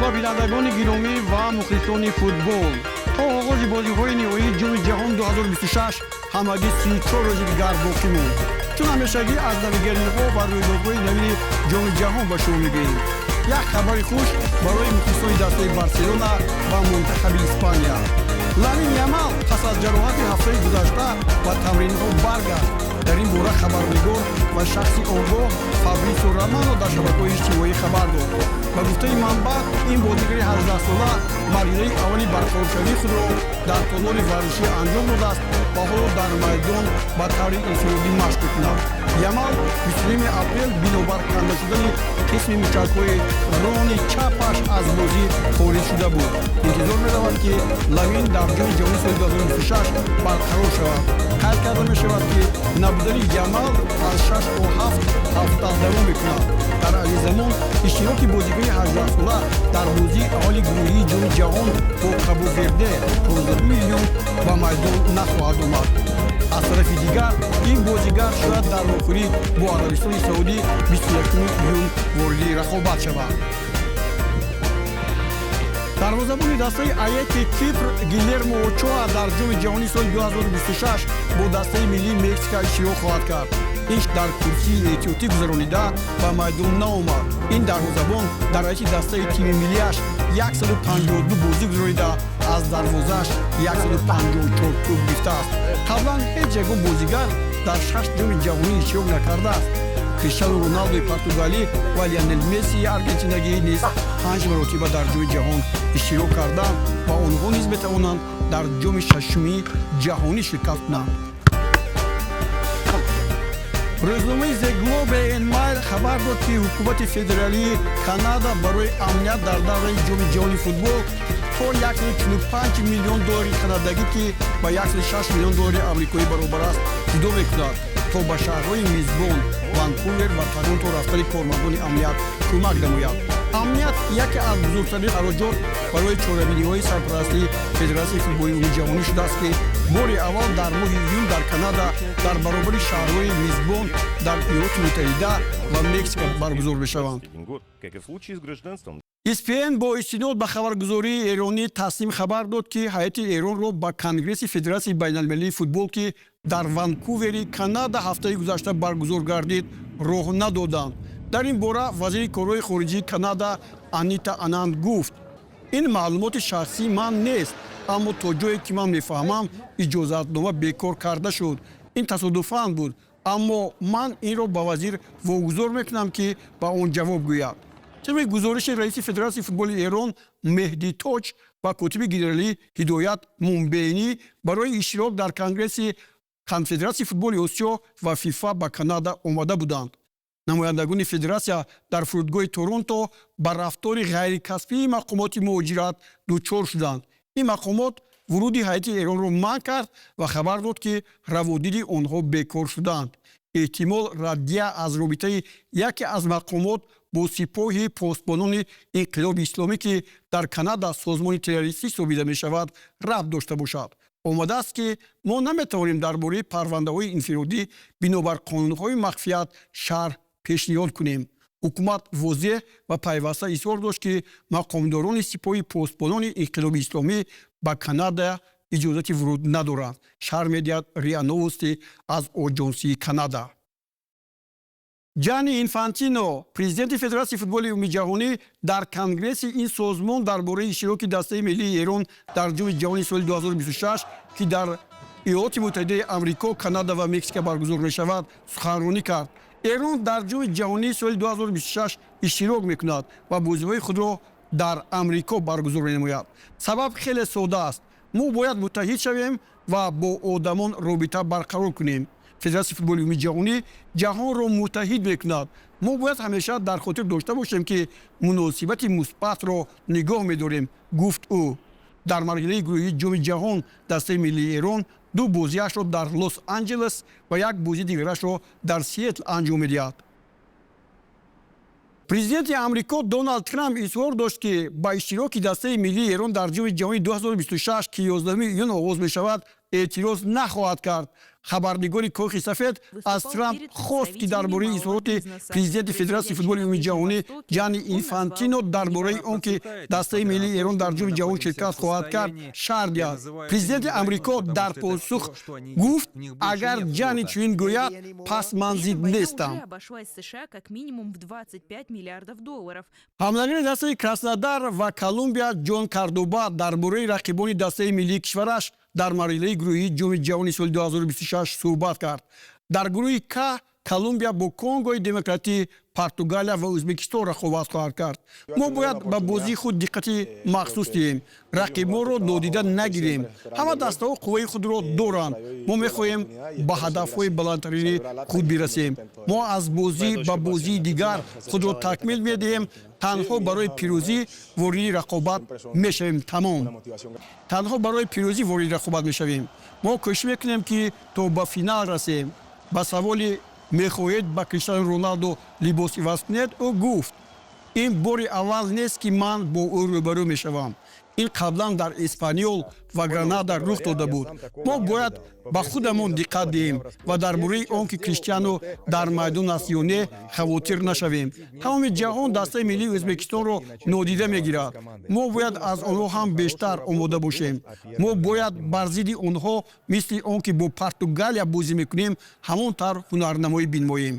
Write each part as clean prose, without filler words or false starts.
Ба бинандагони гиромӣ ва мухлисони футбол. То оғози бозиҳои ниҳоии Ҷоми ҷаҳон 2026 ҳамагӣ 34 рӯзи дигар боқӣ монд. Чун ҳамешагӣ, аз навигариҳо ва рӯйдодҳои навини Ҷоми ҷаҳон ба шумо мегӯем. Як хабари хуш барои мухлисони дастаи Барселона ва мунтахаби Испания: Ламин Ямал пас аз ҷароҳати ҳафтаи гузашта ба тамринҳо баргашт. Дар ин бора хабарнигор ва шахси огоҳ Фабрисио Романо дар шабакаҳои иҷтимоӣ хабар дод. Ба гуфтаи манбаъ, ин бозигари 18-сола марҳилаи аввали барқароршавии худро дар толори варзишӣ анҷом додааст ва ҳоло дар майдон ба таври инфиродӣ машқ мекунад. Ямал 29 апрел бинобар канда шудани қисми мушакҳои рони чапаш аз бозӣ хориҷ шуда буд. Интизор меравад, ки Ламин дар Ҷоми ҷаҳони соли 2026 барқарор шавад. Қайд карда мешавад, ки набудани Ямал аз 6 то 7 ҳафта давом мекунад. Дар айни замон иштироки бозигари 18-сола дар бозии аввали гурӯҳии Ҷоми ҷаҳон бо Кабо Верде 15 июн ба майдон нахоҳад омад. Аз тарафи дигар, ин бозигар шояд дар вохӯрӣ бо Арабистони Саудӣ 21 июн вориди рақобат шавад. Дарвозабони дастаи АЕКи Кипр Гилермо Очоа дар Ҷоми ҷаҳонии соли 2026 бо дастаи миллии Мексика иштирок хоҳад кард. Ин дар курсии эҳтиётӣ гузаронида, ба майдон наомад. Ин дарвозабон дар ҳайати дастаи тими миллиаш 152 бозӣ гузаронида, аз дарвозааш 154 тӯб гирифтааст. Қаблан ҳеҷ ягон бозигар дар шаш Ҷоми ҷаҳонӣ иштирок накардааст. Криштиану Роналдои португалӣ ва Лионел Мессии аргентинагӣ низ панҷ маротиба дар Ҷоми ҷаҳон иштирок карданд ва онҳо низ метавонанд дар ҷоми шашуми ҷаҳонӣ ширкат кунанд. Рӯзномаи The Globe and Mail хабар дод, ки ҳукумати федералии Канада барои амният дар давраи Ҷоми ҷаҳони футбол то 145 миллион доллари канадагӣ, ки ба 106 миллион доллари амрикоӣ баробар аст, ҷудо мекунад, то ба шаҳрҳои мизбон Ванкувер ва Торонто рафтани кормандони амният кӯмак намояд. Амният яке аз бузургтарин хароҷот барои чорабиниҳои сарпарастии Федератсияи футболи умумиҷаҳонӣ шудааст, ки бори аввал дар моҳи июн дар Канада дар баробари шаҳрҳои мизбон дар Иёлоти Муттаҳида ва Мексика баргузор мешаванд. Год, как и в случае с гражданством. ESPN бо истинод ба хабаргузории эронӣ Тасним хабар дод, ки ҳайати Эронро ба Конгресси Федератсияи байналмилалии футбол, ки дар Ванкувери Канада ҳафтаи гузашта баргузор гардид, роҳ надоданд. Дар ин бора вазири корҳои хориҷии Канада Анита Ананд гуфт: «Ин маълумоти шахсии ман нест, аммо то ҷое ки ман мефаҳмам, иҷозатнома бекор карда шуд. Ин тасодуфан буд, аммо ман инро ба вазир вогузор мекунам, ки ба он ҷавоб гӯяд». Тибқи гузориши раиси Федератсияи футболи Эрон Меҳди Тоҷ ва котиби генералӣ Ҳидоят Мумбейнӣ барои иштирок дар конгресси Конфедератсияи футболи Осиё ва ФИФА ба Канада омада буданд. Намояндагони федератсия дар фурудгоҳи Торонто ба рафтори ғайрикасбии мақомоти муҳоҷират дучор шуданд. Ин мақомот вуруди ҳайати Эронро манъ кард ва хабар дод, ки раводиди онҳо бекор шудаанд. Эҳтимол, раддия аз робитаи яке аз мақомот бо Сипоҳи посбонони инқилоби исломӣ, ки дар Канада созмони террористӣ ҳисобида мешавад, рабт дошта бошад. Омадааст, ки мо наметавонем дар бораи парвандаҳои инфиродӣ бинобар қонунҳои махфият шарҳ пешниҳод кунем. Ҳукумат возеҳ ва пайваста изҳор дошт, ки мақомдорони Сипоҳи посбонони инқилоби исломӣ ба Канада иҷозати вуруд надоранд, шарҳ медиҳад РИА Новости аз оҷонсии Канада. Ҷанни Инфантино, президенти Федератсияи футболи умумиҷаҳонӣ, дар конгресси ин созмон дар бораи иштироки дастаи миллии Эрон дар Ҷоми ҷаҳони соли 2026, ки дар Иёлоти Муттаҳидаи Амрико, Канада ва Мексика баргузор мешавад, суханронӣ кард. Эрон дар Ҷоми ҷаҳонии соли 2026 иштирок мекунад ва бозиҳои худро дар Амрико баргузор менамояд. Сабаб хеле сода аст: мо бояд муттаҳид шавем ва бо одамон робита барқарор кунем. Федератсияи футболи умумиҷаҳонӣ ҷаҳонро муттаҳид мекунад. Мо бояд ҳамеша дар хотир дошта бошем, ки муносибати мусбатро нигоҳ медорем, гуфт ӯ. Дар марҳилаи гурӯҳии Ҷоми ҷаҳон дастаи миллии Эрон ду бозиашро дар Лос Анҷелес ва як бозии дигарашро дар Сиэтл анҷом медиҳад. Президенти Амрико Доналд Трамп изҳор дошт, ки ба иштироки дастаи миллии Эрон дар Ҷоми ҷаҳони 2026, ки 11 июн оғоз мешавад, Эътироз нахоҳад кард. Хабарнигори Кохи Сафед аз Трамп хост, ки дар бораи изҳороти президенти Федератсияи футболи умумиҷаҳонӣ Ҷанни Инфантино дар бораи он, ки дастаи миллии Эрон дар Ҷоми ҷаҳон ширкат хоҳад кард, шарҳ диҳад. Президенти Амрико дар посух гуфт: «Агар Ҷанни чунин гӯяд, пас ман зид нестам». Ҳамлагари дастаи Краснодар ва Колумбия Ҷон Кардоба дар бораи рақибони дастаи миллии кишвараш дар марҳилаи гурӯҳии Ҷоми ҷаҳони соли 2026 суҳбат кард. Дар гурӯҳи К Колумбия бо Конгои Демократӣ, Португалия ва Ӯзбекистон рақобат хоҳад кард. «Мо бояд ба бозии худ диққати махсус диҳем, рақибонро нодида нагирем. Ҳама дастаҳо қувваи худро доранд. Мо мехоҳем ба ҳадафҳои баландтарини худ бирасем. Мо аз бозӣ ба бозии дигар худро такмил медиҳем. Танҳо барои пирӯзӣ вориди рақобат мешавем, тамом. Танҳо барои пирӯзӣ вориди рақобат мешавем. Мо кӯшиш мекунем, ки то ба финал расем». Ба саволи «Мехоҳед ба Криштиану Роналдо либос иваз кунед?» ӯ гуфт: «Ин бори аввал нест, ки ман бо ӯ рӯбарӯ мешавам. Ин қаблан дар Эспаниол ва Гранада рух дода буд. Мо бояд ба худамон диққат диҳем ва дар бораи он, ки Криштиану дар майдон аст ё не, хавотир нашавем. Тамоми ҷаҳон дастаи миллии Ӯзбекистонро нодида мегирад. Мо бояд аз онҳо ҳам бештар омода бошем. Мо бояд бар зидди онҳо, мисли он ки бо Португалия бозӣ мекунем, ҳамон тавр ҳунарнамоӣ бинмоем».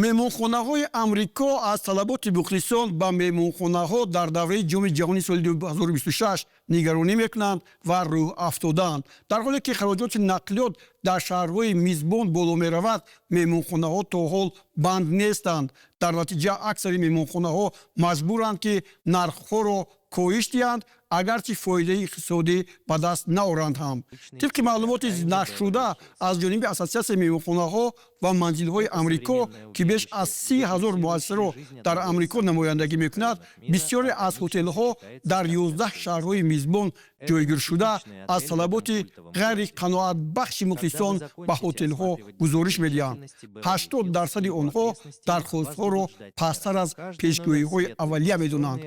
Меҳмонхонаҳои Амрико аз талаботи мухлисон ба меҳмонхонаҳо дар давраи Ҷоми ҷаҳони соли 2026 нигаронӣ мекунанд ва рӯҳафтодаанд. Дар ҳоле ки хароҷоти нақлиёт дар шаҳрҳои мизбон боло меравад, меҳмонхонаҳо то ҳол банд нестанд. Дар натиҷа аксари меҳмонхонаҳо маҷбуранд, ки нархҳоро коҳиш диҳанд, агарчи фоидаи иқтисодӣ ба даст наоранд ҳам. Тибқи маълумоти нашршуда аз ҷониби Ассотсиатсияи меҳмонхонаҳо ва манзилҳои Амрико, ки беш аз 30 000 муассисаро дар Амрико намояндагӣ мекунад, бисёре аз ҳотелҳо дар 11 шаҳрҳои мизбон ҷойгиршуда аз талаботи ғайриқаноатбахши мухлисон ба ҳотелҳо гузориш медиҳанд. 80 дарсади онҳо дархостҳоро пасттар аз пешгӯиҳои аввалия медонанд.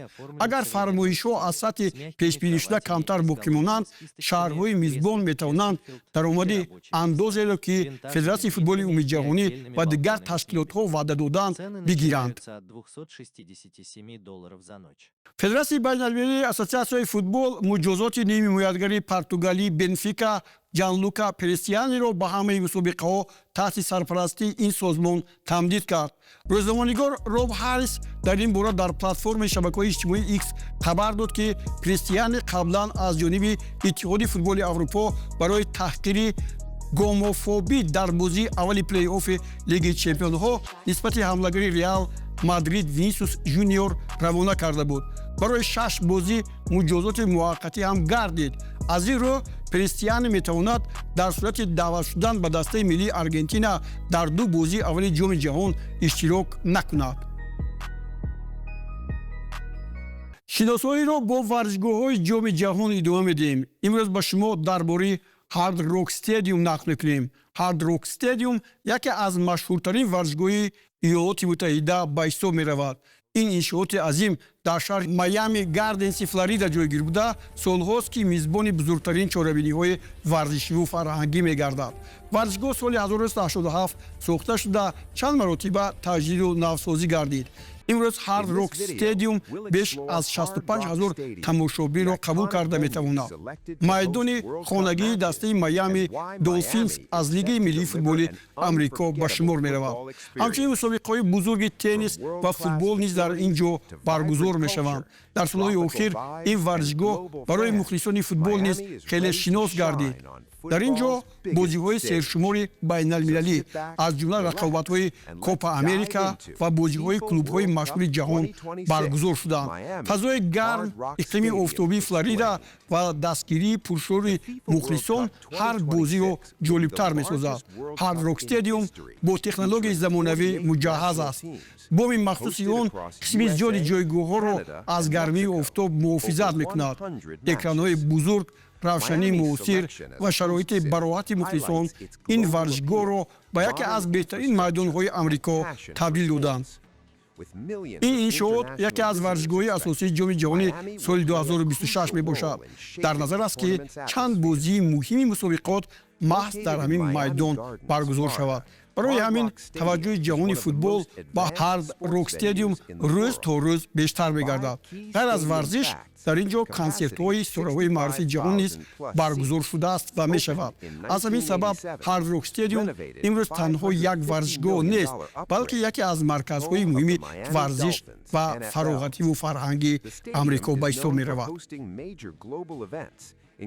Агар фармоишҳо аз сатҳи пешбинишуда камтар боқӣ монанд, шаҳрҳои мизбон метавонанд даромади андозеро, ки Федератсияи футболи умумиҷаҳонӣ ва дигар ташкилотҳо ваъда додаанд, бигиранд. Федератсияи байналмилалии ассотсиатсияи футбол муҷозоти нимҳимоятгари португалии Бенфика Ҷанлука Перестианиро ба ҳамаи мусобиқаҳо таҳти сарпарастии ин созмон тамдид кард. Рӯзноманигор Роб Ҳаррис дар ин бора дар платформаи шабакаҳои иҷтимоии Икс хабар дод, ки Престиани қаблан аз ҷониби Иттиҳоди футболи Аврупо барои таҳқири гомофобӣ дар бозии аввали плей-оффи Лигаи чемпионҳо нисбати ҳамлагари Реал Мадрид Винисиус Жуниор равона карда буд, барои шаш бозӣ муҷозоти муваққатӣ ҳам гардид. Аз ин рӯ Престиани метавонад дар сурати даъват шудан ба дастаи миллии Аргентина дар ду бозии аввали Ҷоми ҷаҳон иштирок накунад. Шиносоиро бо варзишгоҳҳои Ҷоми ҷаҳон идома медиҳем. Имрӯз ба шумо дар бораи Ҳард Рок Стедиум нақл мекунем. Ҳард Рок Стедиум яке аз машҳуртарин варзишгоҳи Иёлоти Муттаҳида ба ҳисоб меравад. Ин иншооти азим дар шаҳри Майами Гарденси Флорида ҷойгир буда, солҳост, ки мизбони бузургтарин чорабиниҳои варзишиву фарҳангӣ мегардад. Варзишгоҳ соли 1987 сохта шуда, чанд маротиба таҷдиду навсозӣ гардид. Имрӯз Ҳард Рок Стедиум беш аз 65 ҳазор тамошобинро қабул карда метавонад. Майдони хонагии дастаи Майами Долфинс аз Лигаи миллии футболи Амрико ба шумор меравад. Ҳамчунин мусобиқаҳои бузурги теннис ва футбол низ дар ин ҷо баргузор мешаванд. Дар солҳои охир ин варзишгоҳ барои мухлисони футбол низ хеле шинос гардид. Дар ин ҷо бозиҳои сершумори байналмилалӣ, аз ҷумла рақобатҳои Копа Америка ва бозиҳои клубҳои машҳури ҷаҳон баргузор шуданд. Фазои гарм, иқлими офтобии Флорида ва дастгирии пуршӯри мухлисон ҳар бозиро ҷолибтар месозад. Ҳард Рок Стедиум бо технологияи замонавӣ муҷаҳҳаз аст. Боми махсуси он қисми зиёди ҷойгоҳҳоро аз гармии офтоб муҳофизат мекунад. Экранҳои бузург, равшании муосир ва шароити бароҳати мухлисон ин варзишгоҳро ба яке аз беҳтарин майдонҳои Амрико табдил доданд. Ин иншоот яке аз варзишгоҳҳои асосии Ҷоми ҷаҳони соли 2026 мебошад. Дар назар аст, ки чанд бозии муҳими мусобиқот маҳз дар ҳамин майдон баргузор шавад. Барои ҳамин таваҷҷӯҳи ҷаҳони футбол ба Ҳард Рок Стедиум рӯз то рӯз бештар мегардад. Ғайр аз варзиш, дар ин ҷо консертҳои ситораҳои маъруфи ҷаҳон низ баргузор шудааст ва мешавад. Аз ҳамин сабаб Ҳард Рок Стедиум имрӯз танҳо як варзишгоҳ нест, балки яке аз марказҳои муҳими варзиш ва фароғативу фарҳангии Амрико ба ҳисоб меравад.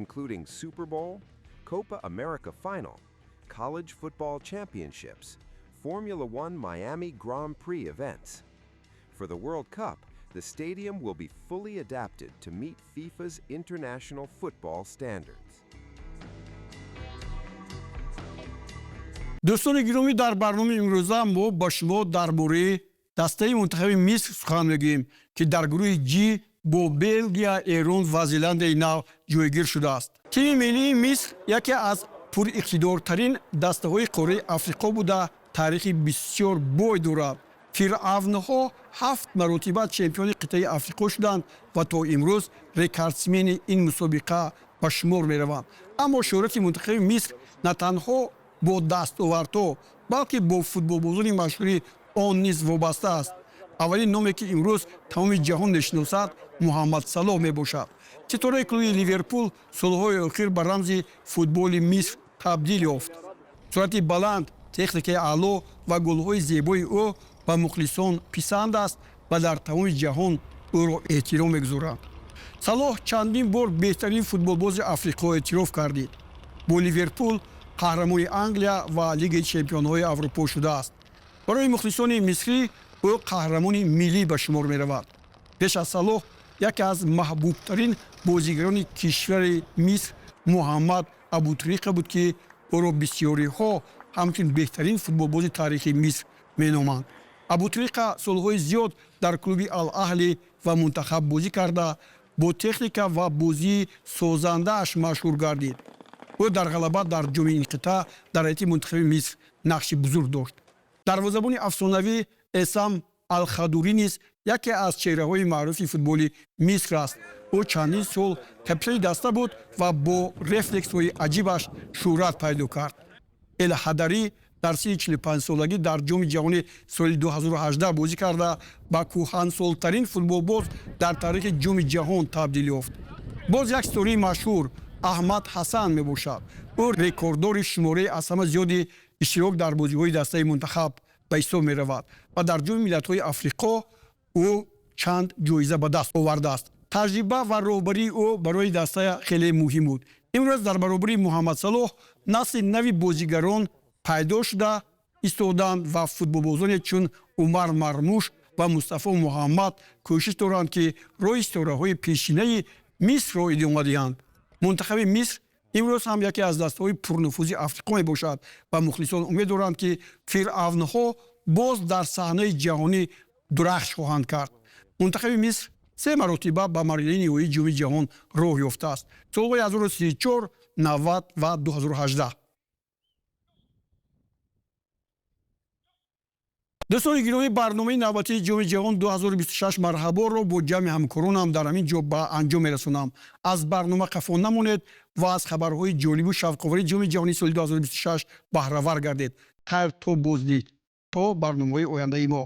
Including Super Bowl, Copa America Final, College Football Championships, Formula One Miami Grand Prix events. For the World Cup, the stadium will be fully adapted to meet FIFA's international football standards. Дӯстони гиромӣ, дар барномаи имрӯза мо ба шумо дар бораи дастаи мунтахаби Миср сухан мегӯем, ки дар гурӯҳи Ҷи бо Белгия, Эрон ва Зеландияи Нав ҷойгир шудааст. Тими миллии Миср яке аз пуриқтидортарин дастаҳои қораи Африқо буда, таърихи бисёр бой дорад. Фиръавнҳо ҳафт маротиба чемпиони қитъаи Африқо шуданд ва то имрӯз рекордсмени ин мусобиқа ба шумор мераванд. Аммо шӯҳрати мунтахаби Миср на танҳо бо дастовардҳо, балки бо футболбозони машҳури он низ вобаста аст. Аввалин номе, ки имрӯз тамоми ҷаҳон мешиносад, Муҳаммад Салоҳ мебошад. Ситораи клуби Ливерпул солҳои охир ба рамзи футболи Миср табдил ёфт. Суръати баланд, техникаи аъло ва голҳои зебои ӯ ба мухлисон писанд аст ва дар тамоми ҷаҳон ӯро эҳтиром мегузоранд. Салоҳ чандин бор беҳтарин футболбози Африқо эътироф гардид. Бо Ливерпул қаҳрамони Англия ва Лигаи чемпионҳои Аврупо шудааст. Барои мухлисони мисрӣ ӯ қаҳрамони миллӣ ба шумор меравад. Пеш аз Салоҳ яке аз маҳбубтарин бозигарони кишвари Миср Муҳаммад Абутриқа буд, ки ӯро бисёриҳо ҳамчун беҳтарин футболбози таърихи Миср меноманд. Абутриқа солҳои зиёд дар клуби Ал-Аҳли ва мунтахаб бозӣ карда, бо техника ва бозии созандааш машҳур гардид. Ӯ дар ғалаба дар ҷоми ин қитъа дар ҳайати мунтахаби Миср нақши бузург дошт. Дарвозабони афсонавӣ Эсам Алхадурӣ низ яке аз чеҳраҳои маъруфи футболи Миср аст. Ӯ чандин сол капитани даста буд ва бо рефлексҳои аҷибаш шӯҳрат пайдо кард. Элҳадарӣ дар синни 45-солагӣ дар Ҷоми ҷаҳони соли 2018 бозӣ карда, ба кӯҳансолтарин футболбоз дар таърихи Ҷоми ҷаҳон табдил ёфт. Боз як ситораи машҳур Аҳмад Ҳасан мебошад. Ӯ рекорддори шумораи аз ҳама зиёди иштирок дар бозиҳои дастаи мунтахаб ба ҳисоб меравад ва дар Ҷоми миллатҳои Африқо ӯ чанд ҷоиза ба даст овардааст. Таҷриба ва роҳбарии ӯ барои даста хеле муҳим буд. Имрӯз дар баробари Муҳаммад Салоҳ насли нави бозигарон пайдо шуда истоданд ва футболбозоне чун Умар Мармуш ва Мустафо Муҳаммад кӯшиш доранд, ки роҳи ситораҳои пешинаи Мисрро идома диҳанд. Мунтахаби Миср имрӯз ҳам яке аз дастаҳои пурнуфузи Африқо мебошад ва мухлисон умед доранд, ки фиръавнҳо боз дар саҳнаи ҷаҳонӣ дурахш хоҳанд кард. Мунтахаби Миср се маротиба ба марҳилаи ниҳоии Ҷоми ҷаҳон роҳ ёфтааст: солҳои 1934, 90 ва 2018. Дӯстони гиромӣ, барномаи навбатии Ҷоми ҷаҳон 2026 марҳаборо бо ҷамъи ҳамкоронам дар ҳамин ҷо ба анҷом мерасонам. Аз барнома қафо намонед ва аз хабарҳои ҷолибу шавқовари Ҷоми ҷаҳони соли 2026 баҳравар гардед. Хайр, то боздид, то барномаҳои ояндаи мо.